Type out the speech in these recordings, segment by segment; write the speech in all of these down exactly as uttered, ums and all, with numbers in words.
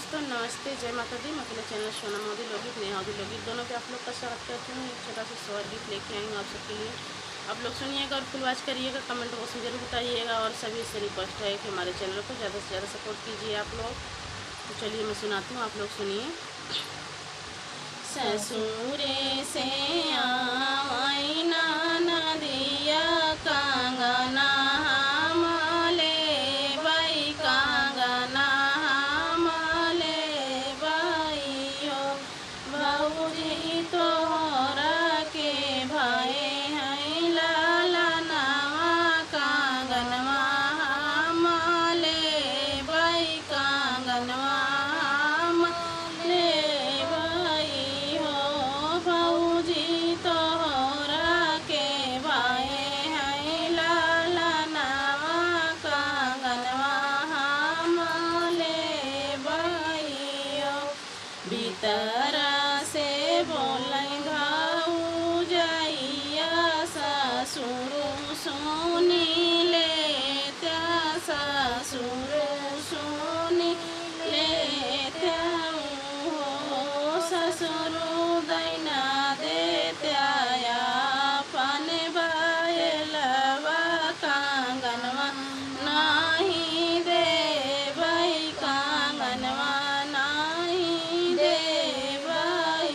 तो नमस्ते, जय माता दी। मैं अपने चैनल सोना मोदी लोकगीत, नेहा मोदी लोकगीत दोनों पे आप लोग का स्वागत करती हूँ। एक छोटा सा शॉर्ट गीत लेके आई हूँ आप सबके लिए। आप लोग सुनिएगा और फुल वॉच करिएगा, कमेंट बॉक्स में जरूर बताइएगा। और सभी से रिक्वेस्ट है कि हमारे चैनल को ज़्यादा से ज़्यादा सपोर्ट कीजिए आप लोग। तो चलिए मैं सुनाती हूँ, आप लोग सुनिए। ससुरे से आवै ननदिया कंगना हम लेबै, कंगना हम लेबै हो। भौजी तोहरा के भए हैं ललनवा, कंगनवा हम लेबै, कंगनवा हम लेबै हो। भौजी तोहरा के भए हैं ललनवा, कंगनवा हम लेबै हो। भीतर से बोलै भौजैया, ससुर सुनि लेत्या, ससुर सुनि लेत्या हो। ससुर दैना देत्या आपन बयलवा, कंगनवा नाहीं देबै, कंगनवा नाहीं देबै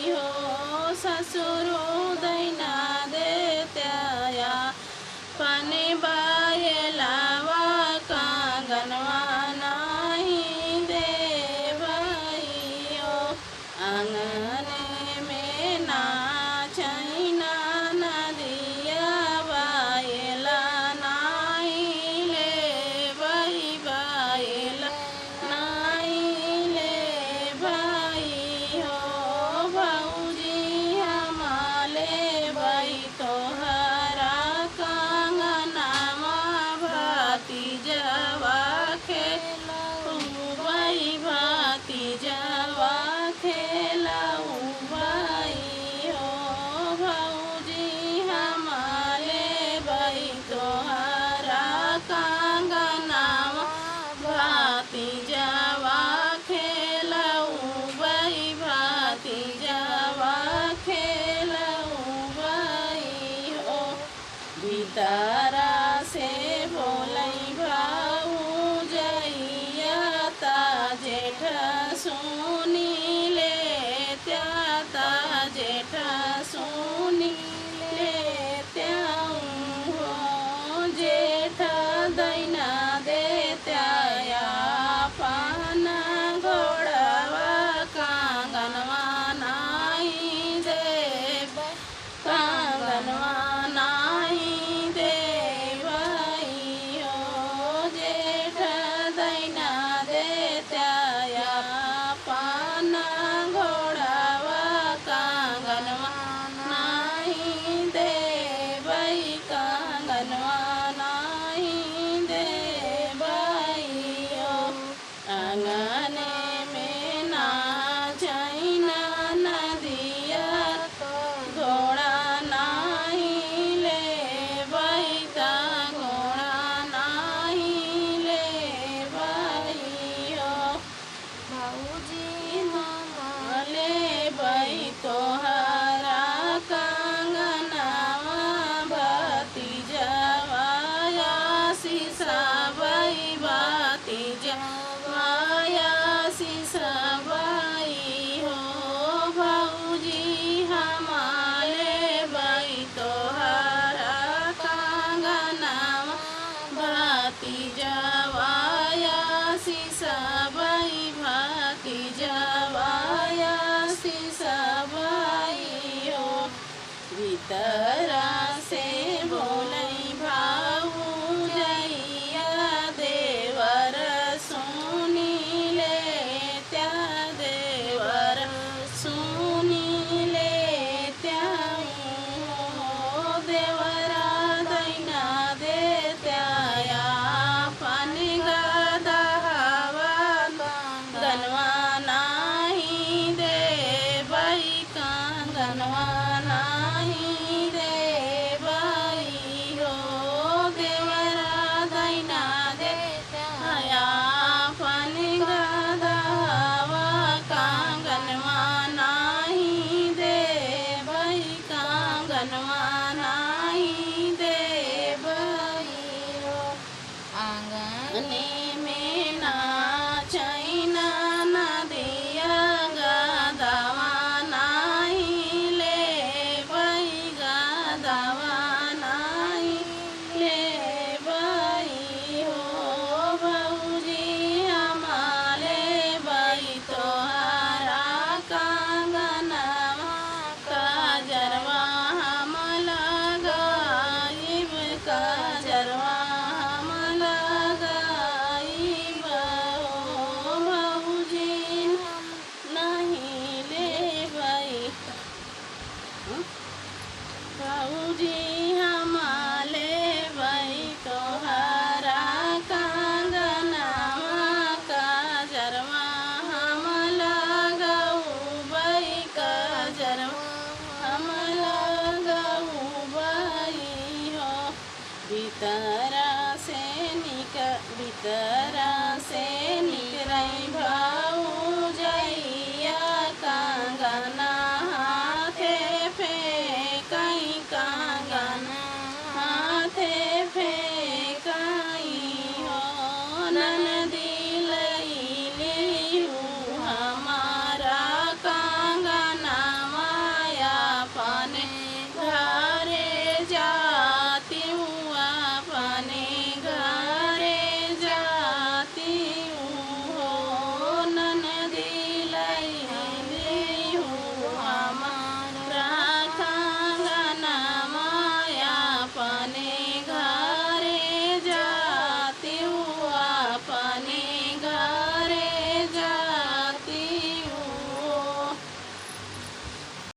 हो। ससुर दैना देत्या आपन बयलवा, कंगनवा नाहीं देबै हो। आंगन में नाचै ननदिया, बयला नाहीं लेबै, बयला नाहीं लेबै हो। भौजी हम लेबै तोहरा कंगनवा, भतीजवा खेलउबै, भतीजवा खेलउबै हो। भौजी हम लेबै तोहरा कंगनवा, भतीजवा खेलउबै, भतीजवा खेलउबै हो। भीतरा से बोलै भौजैया, ता जेठ सुनि लेत्या, ता जेठ सुनि लेत्या हो। जेठ दैना देत्या आपन गोड़वा, कंगनवा नाहीं देबै, कंगनवा नाहीं देबै हो। जेठ दैना देत्या आपन गोड़वा, कंगनवा नाहीं देबै, कंगनवा नाहीं देबै हो। आंगन में नाचै ननदिया, गोड़ा नाहीं लेबै, ता गोड़ा नाहीं लेबै हो। भौजी हम लेबै तोहरा कंगनवा, भतीजवा आशीष बै, भतीजवा आशीष बै हो। भौजी हम लेबै तोहरा कंगनवा, भतीजवा आशीष बै, भतीजवा आशीष बै हो। भीतरा